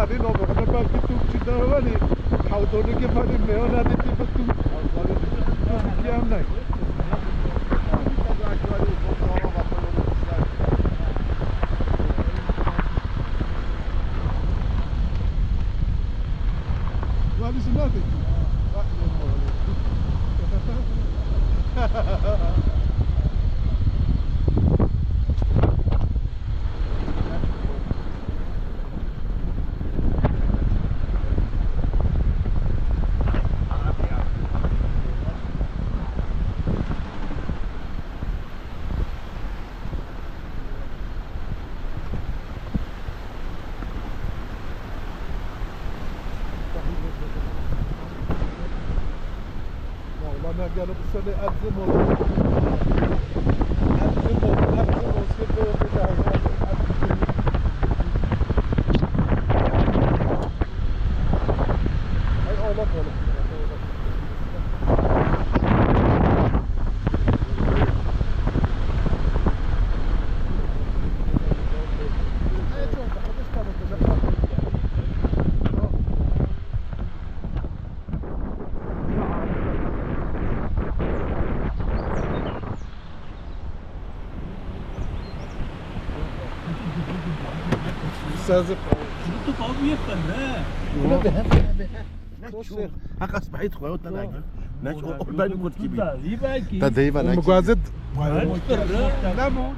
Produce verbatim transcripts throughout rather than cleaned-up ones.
Hadi no, bana belki Türkçe de var ya, hawdonu ki bari meona de ki bu Türk. Türkiye ne? Wali sinate. Vallahi ne gelip sene edzim oldu. Edzim oldu, edzim oldu. Ay Allah Allah. Sazı. Tu pav yeften, he? Öyle bir hem, hem, hem. Çok şey. Haka sbahit koyot na dagi. Ne o ben kurt gibi. Ta dayı bana. Mugazet. Ne mi?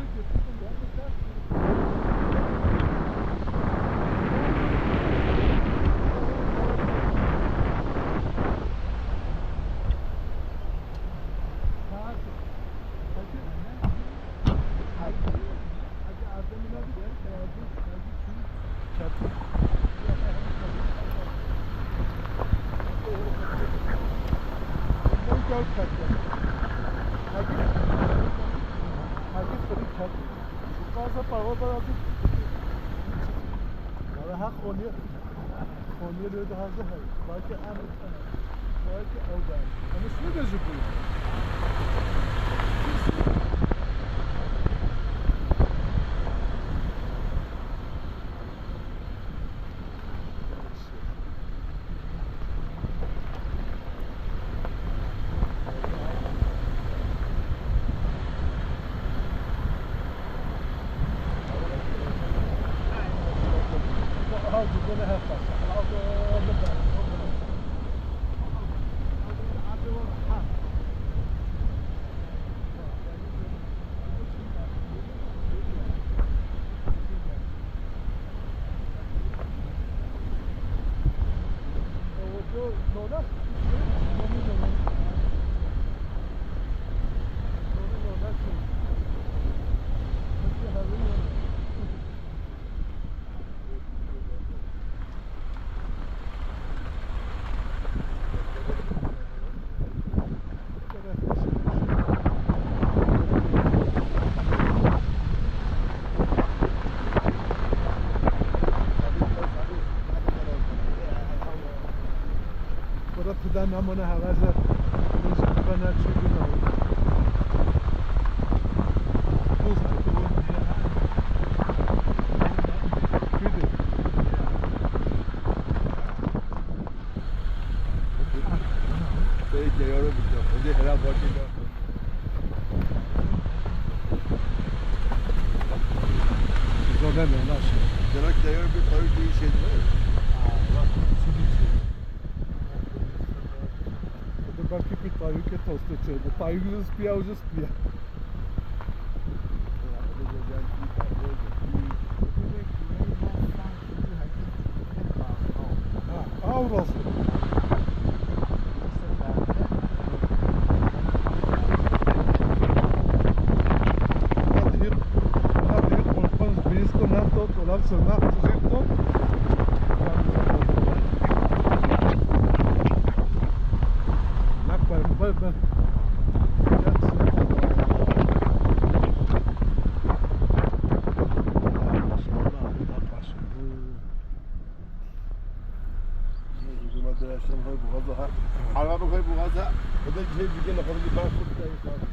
Taze pawa beraber. Valla ha Konya. Konya diyor daha zor. Belki en, belki evden. Ama şunu gözüküyor. Burada pide namına havaza. Biz bana çekil. Buz. Pide. Peki, yarın bir şey. Hadi helal başlayın. Zor deme, nasıl? Demek ki yarın bir tabii ki şey değil mi? Aa, bak, nasıl bir şey? Dur bak, bir tabii ki tostu çözdü. Tabii ki ucuz bir, ucuz bir. Ha, ha, orası. Hadi, hadi, korkmaz. Biz de ne yaptık? Ulan sen ne yaptın? Bak, bak, bak, bak. Hadi yaşam hay boğaza ha. Araba koy boğaza. O da şey bir gene kapıcı ben kurt da yok abi.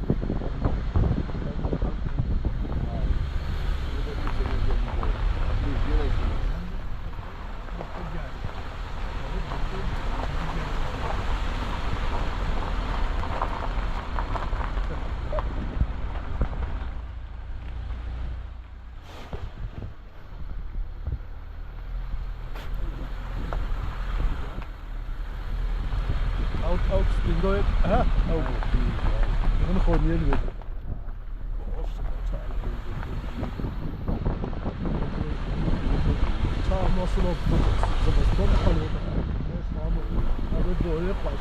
Ha? Ew. Min xwe niye li. Çawa nasıl oldu? Zıbıstan kalıyor. Abi doğru yapar.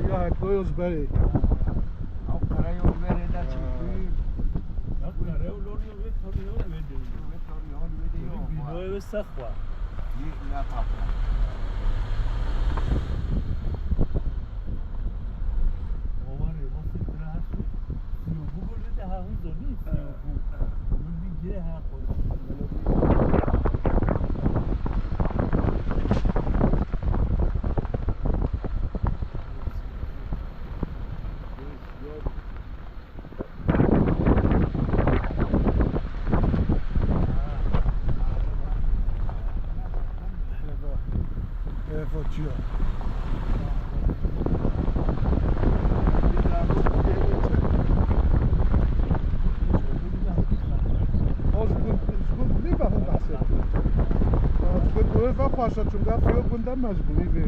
Ya, koyuz beri. Ew qereyo berê de çi bû? Ya, qereyo loryo ve toryo ve de. Ve toryo ve de yo. Binoyê ve sexwa. Yê ne tapya. Ovarê, vasê tira hesû. Siyo bu böyle de ha hızlı değil, siyo bu. Bunun bir gire ha koydu. Ev çi ya? O ji gund, ji gund nî be hûn behsê. Ji gund wê ve xweş e, çunka fiyo gund e mecbûrî vê.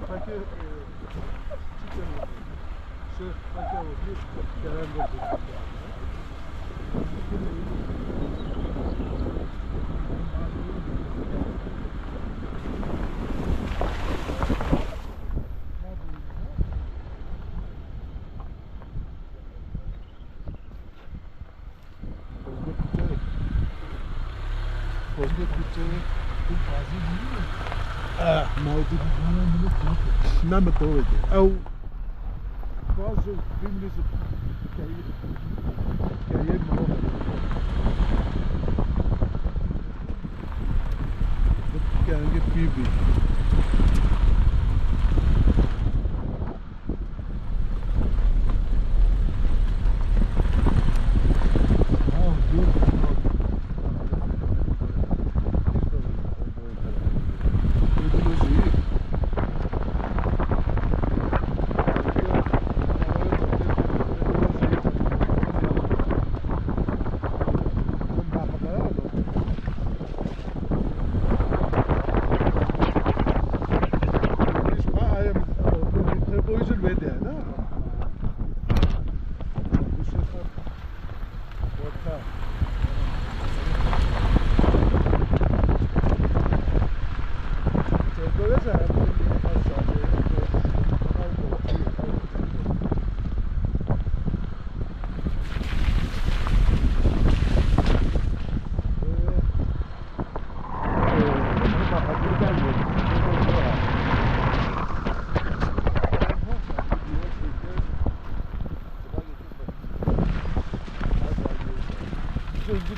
Peki, e, çi kelime? Şey, peki, o bir kerem verdi. Kozgê Kûçeyê. Eh. Mewdû. Ne mi to wê. Ew bazı dümdüz keyê, keyê mi o. Kengê pî bî.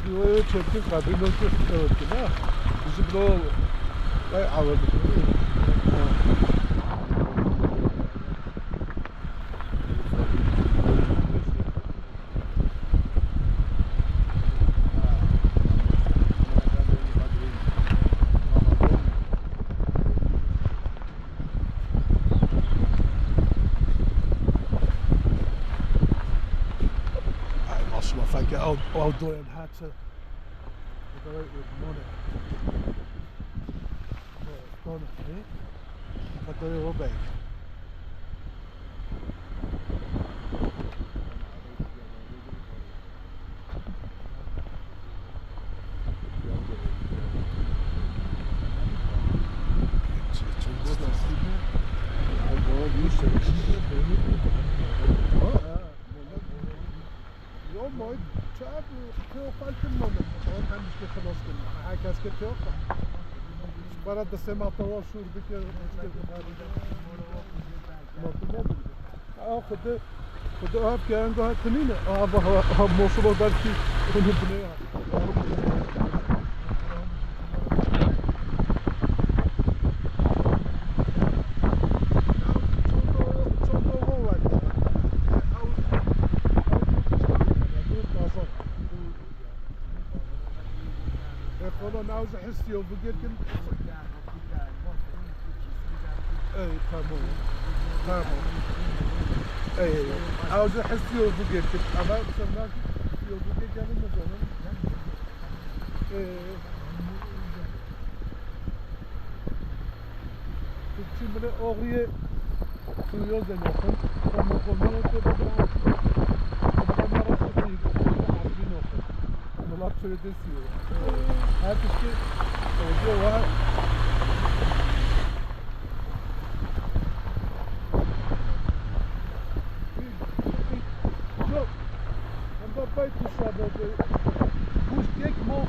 Yo, yo, çektim, kabin yok, yok, yok, ha. Bizi bro, vay, avadı. Ay, maşallah, sanki ew, ew doyan her şey. Bu kadar mone. Mone, he? Bu kadar o bey. Yo, moy, çap, teokaltin mono. Or hem işte kılos kılma. Herkes ki teokal. Bara da sema tava şur bir kere. Aa, Xwedê, Xwedê ev ke enga hetinî ne. Aa, va, ha, ha, moşulo belkî hûn binê ya. Çando, çando ho werde. Ew, ew, ew, E, falan, ew ji hisiyo bigirkin. Ey, tamam. Tamam. Ey, ey, ey. Ew ji hisiyo bigirkin. Ama sen ne hisiyo bigirkin, ne zanim. Ey. Çi bile oxriye suyo de noxin. Ama komine te de bile. Ama mara kutu, kutu abri noxin. Milat şöyle de suyo. Her tiştî, e, diyor, var. Yok. Hem de pay tuşa da, bu tek mo,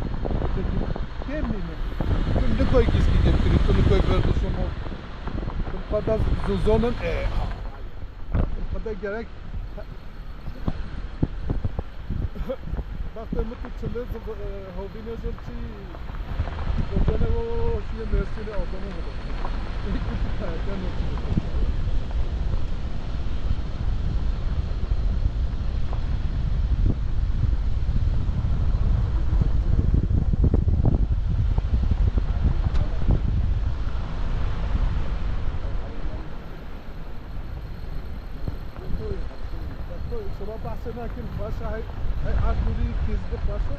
kêm nîne. Tu nikoy gizlî dê kirî, tu nikoy berdu şomo. Tu qada zozonin, e, tu qada gerek. Baxtê min tu çile, e, hevînê zor çi, zor ne, o, o, o, şiye Mêrsînê, Adanê hebe. Şuna bahse nakin, başa hey, hey, Arturî kizdi başa.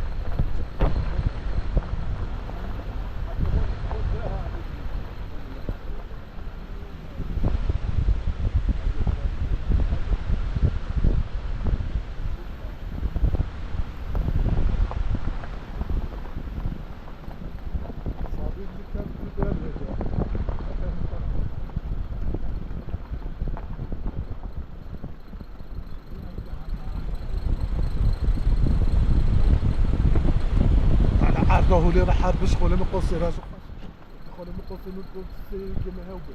Sabî bizi kem tu der vêce. Ala erda holê re her biş xole min qosê re ji xwe. Xole min qosê min qosê geme hew be.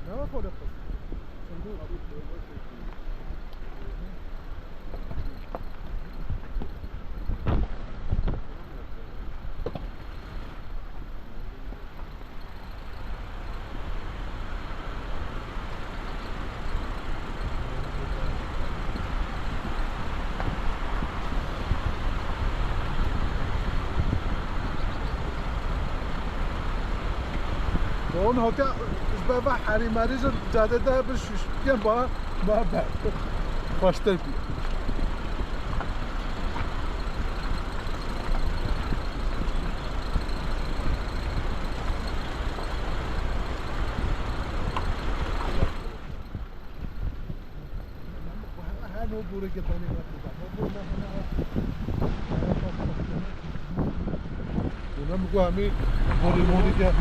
Ne xole qos. Don hote ji ber va herî merî ji cadê de bir şûş. Ken ba, ba ber. Xweştir bî. Ona mi got, hemî borî morî ke.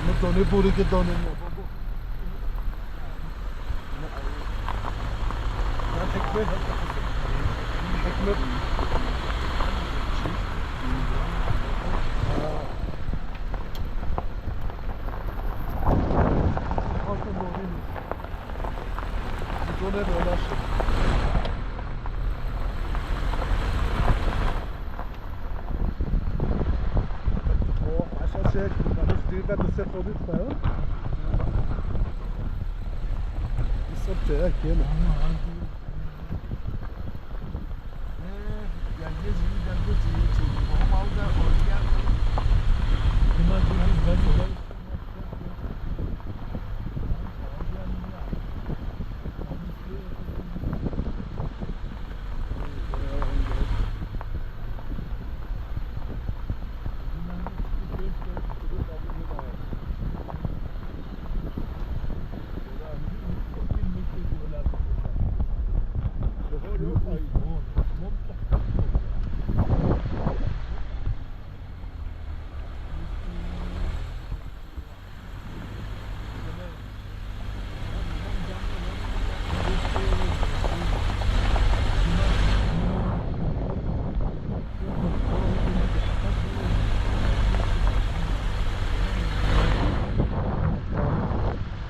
Mi donê borî ke danê. Hikmet. Hikmet. Hasta doğru. Donê belaş. Êta tu ser xwe bî xwe. Ser çaya kêne.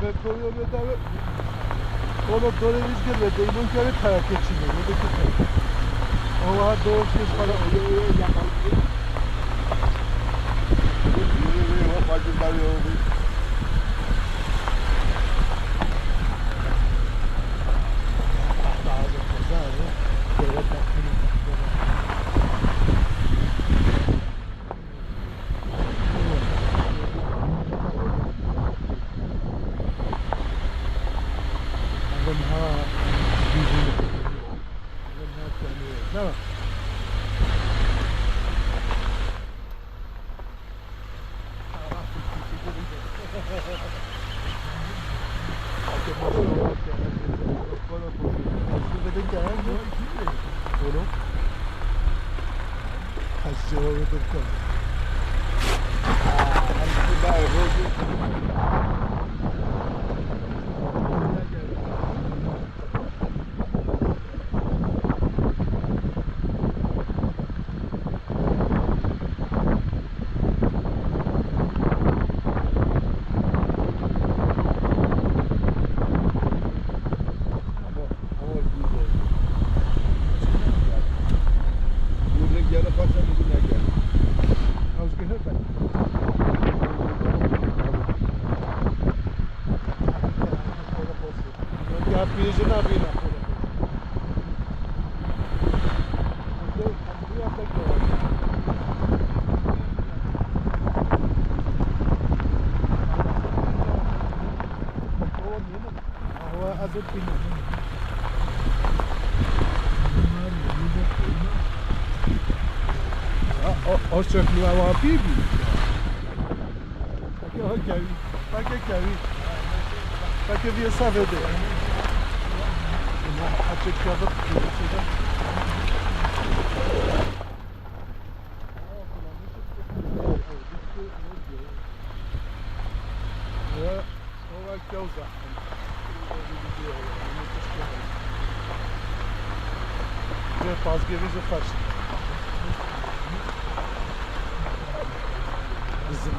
Ve koyuyor ve de ve. Oğlum, doğru rüzgar ve de inan ki evet, tarak geçiyor. Ve de kötü. Ama doğru şey falan. Hoşçakalın, abi. Okey, okey. Okey, okey. Okey, bir hesap edin. Açık yazıp. Ve fazla bir kaç. Bizim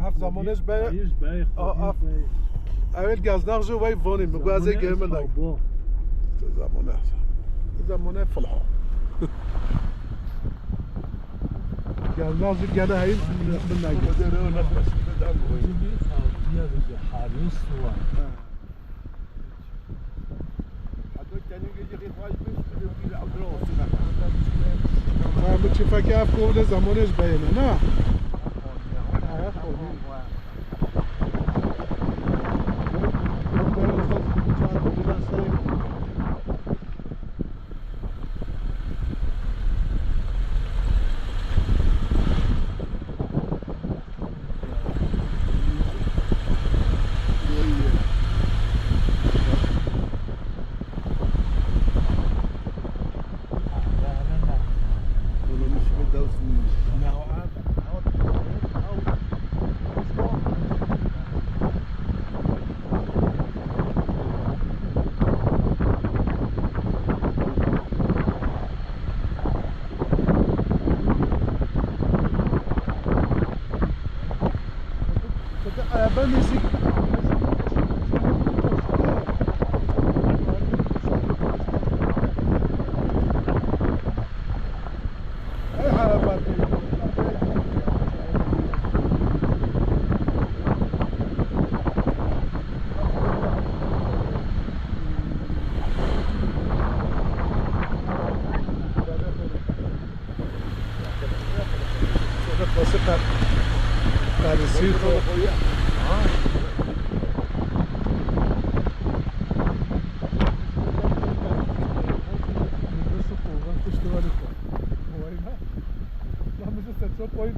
Ev zamanê ji be. Ev, ev. Ew ê gazdax ji wey vanê, min got ez ê germin dayim. Zamanê. Zamanê filha. Gazdax ji gele heyî min nayê. Ha, bu çifeke ev kovle zamanê ji beyene, ne?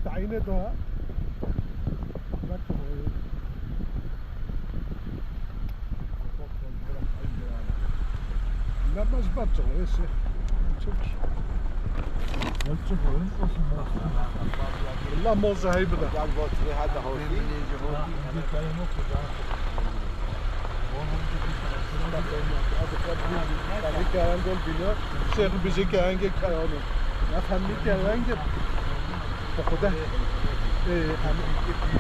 Tayîne daha. Bak, e, Lama ji ber çawa êşe. Çi? Wala moza hey bide. Hemî kerengê bîne. Şêx bijî kerengê kerane. Ya hemî kerengê. Bi Xuda. Ê, hemî.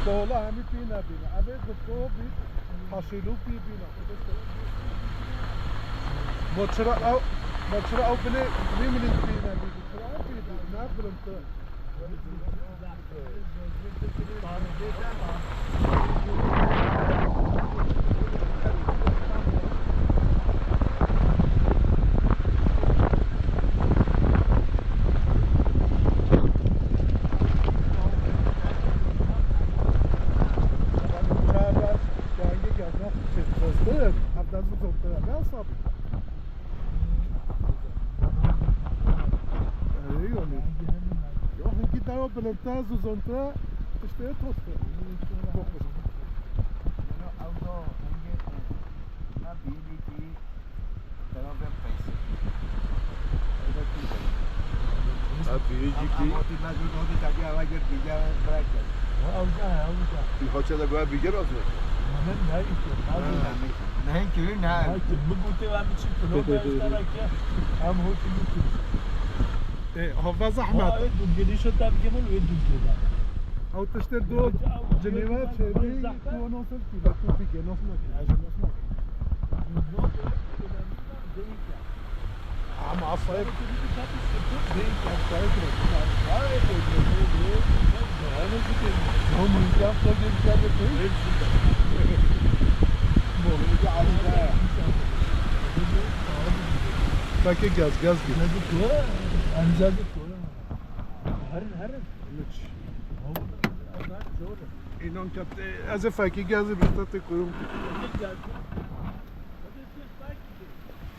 Dola hemî tîne bîne. Eve gufto bî. Haşîlû bî bîne. Ma çira ew, ma çira ew binê wî min ê bîne bî. Çira ew bî bî. Ne bileyim tu. Kengê gezmek çêdibistin, ev der zû zontire, ne hesabî? Ey, yanî. Ya, hinkî dera bilindtir, zû zontire, tiştê toste. Ev bîyê cîkî. Îlhaçe de goya bîgir azme. Nehê kirî ne. Nehê kirî ne. Min gotê em biçin kilometre ki em hotî bikin. Ê, hava zehmet. Ê, dungê dîşo te bike min, wê dungê de. Ew tiştê do cinêwe çêbî, tu nasıl ki, tu bîgê, nasıl ki. Ama asayı. Peki gez, gez gibi. Herin, herin. Hiç. Înan keptê, ez ê fekî gezê bî te tê kuyum.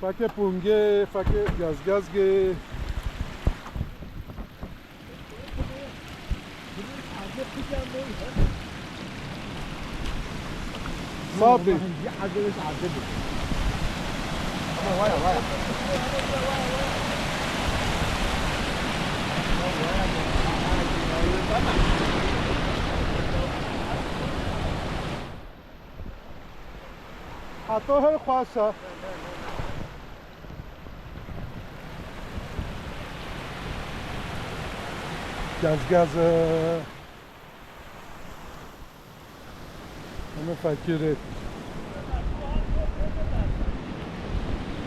Fekê pûngê, fekê gezgezgê. Sabî. Heto her xweş e. Gez gez e. Hemî fekîrê.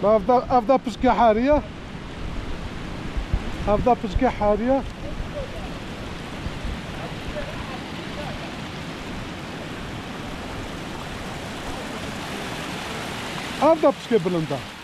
Ev da, ev da pişke heriye. Ev da pişke heriye. Ev da pişke bilind e.